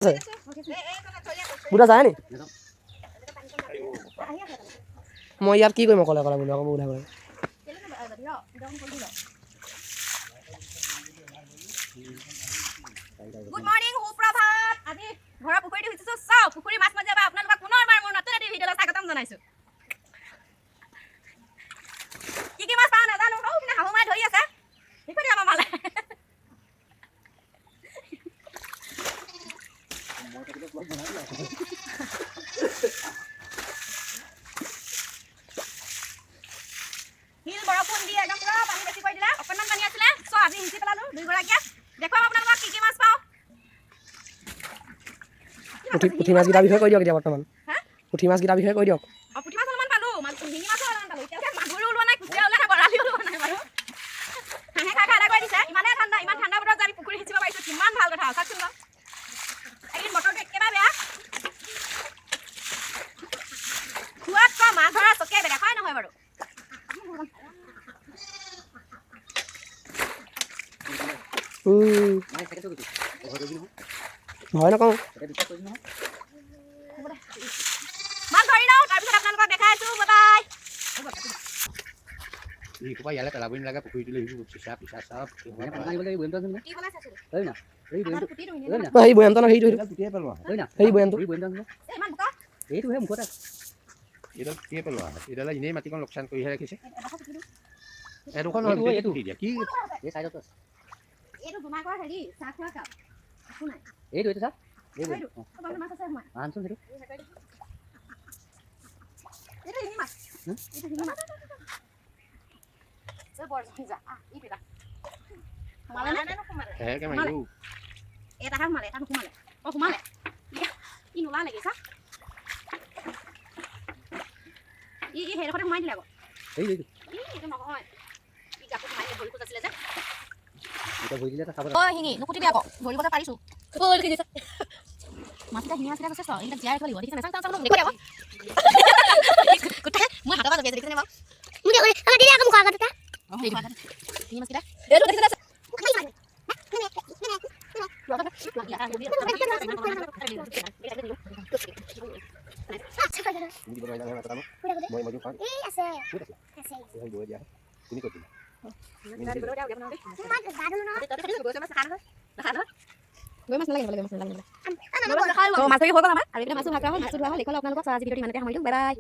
আছে বুঢ়া যায় নি? মই ইয়াত কি কৰিম অকলে অকলে বোলো আকৌ বুঢ়া কৰিম। গুড মৰ্ণিং, সুপ্ৰভাত। আজি ঘৰৰ পুখুৰীত সিঁচিছো। চাওক, পুখুৰী মাছ মাৰি যাবা। আপোনালোকক পুনৰবাৰ মোৰ নতুন এটি ভিডিঅ'লৈ স্বাগতম জনাইছো। কি কি মাছ পাওঁ নাজানো। সৌ পিনে শাহু মায়ে ধৰি আছে, সেইফালে আমাৰ মালে। শিল বৰষুণ দি একদম পুৰা পানী বেছি কৰি দিলে। অকণমান পানী আছিলে, চ' আজি সিঁচি পেলালো দুইগৰাকীয়ে। দেখুৱাম আপোনালোকক কি কি মাছ পাওঁ। পুঠি মাছকেইটাৰ বিষয়ে কৈ দিয়ক এতিয়া বৰ্তমান। হা? পুঠি মাছকেইটাৰ বিষয়ে কৈ দিয়ক। অঁ, পুঠি মাছ অলপমান পালোঁ, মাছ শিঙি মাছো অলপমান পালোঁ। এতিয়ালৈকে মাগুৰো ওলোৱা নাই, কুচিয়া ওলোৱা নাই, বৰালিও ওলোৱা নাই বাৰু। হাঁহে খাই খাই আদায় কৰি দিছে। ইমানেই ঠাণ্ডা, ইমান ঠাণ্ডা বতৰত যে আমি পুখুৰী সিঁচিব পাৰিছোঁ, কিমান ভাল কথা চাওকচোন বাৰু। এইকেইদিন বতৰটো একেবাৰে বেয়া। খোৱাতকৈ মাছ ধৰা চকে বেলেগ হয় নহয় বাৰু? ভয় নকৰোঁ। মাছ ধৰি লওঁ, তাৰপিছত আপোনালোকক দেখাই আছোঁ। Bye bye. এইসোপা ইয়ালৈ পেলাবই নালাগে পুখুৰীটোলৈ। সেইবোৰ চিচা পিচা চব। কি বনাই চাইছোঁ? অ, সেই বৈয়ামটো নহয়, সেইটো সেইটো পুতিয়ে পেলোৱা। সেই বৈয়ামটো। ইমান বোকা। এইটোহে মুখত। এইডাল পুতিয়ে পেলোৱা। এইডালে এনেই মাটিকণ লোকচান কৰিহে ৰাখিছে। এডোখৰ পুতি দিওঁ। এডোখৰ নহয়, এইটো, গোটেইটো এইটো। পুতি দিয়া কি? এই চাইডত আছে। এইটো জোনাকৰ হেৰি চাহ খোৱা কাপ, একো নাই। এইটো, এইটো চা, এই এইটো অ, মাছ আছে সোমাই। আনচোন সেইটো। এইটো শিঙি মাছ। এইটো শিঙি মাছ। এই বৰ যা, আহ, ই পেলা সোমালে নে? হেকে মাৰিলো। এটাহে সোমালে, এটা নোসোমালে। অ, সোমালে। ই নোলালেগে চা। ই ই সেইডোখৰতে সোমাই দিলে আকৌ। এই এইটো। ই এইটো নহয়, ই গাটো সোমাই দিলে, ভৰি খোজ আছিলে যে। এতিয়া ভৰি দিলে খাব। ঐ শিঙি, নুকুটিবি আকৌ, ধৰিব যে পাৰিছোঁ। মাছকেইটা, শিঙি মাছকেইটা যথেষ্ট, এইকেইটা জীয়াই ৰাখিব লাগিব। দেখিছে নাই? চাওঁ চাওঁ চাওঁ, দেখুৱাই আকৌ। গোটেই মই হাতৰ পৰা জঁপিয়াইছোঁ, দেখিছেনে বাৰু? অঁ, শিঙি মাছকেইটা এইটো দেখিছে? তুমি দিব নোৱাৰিলা নহয় মাছ এটা মোক। মই দিওঁ, খাওঁ। ক'ত আছে? এই বৈ দিয়া। তুমি ক'ত দিলা? মাছ ধৰি হৈ গ'ল আমাৰ, আৰু এইপিনে মাছো ভাগ কৰা হ'ল, মাছো ধোৱা হ'ল। দেখুৱালোঁ আপোনালোকক। আজি ভিডিঅ'টো ইমানতে সামৰিলোঁ। Bye bye.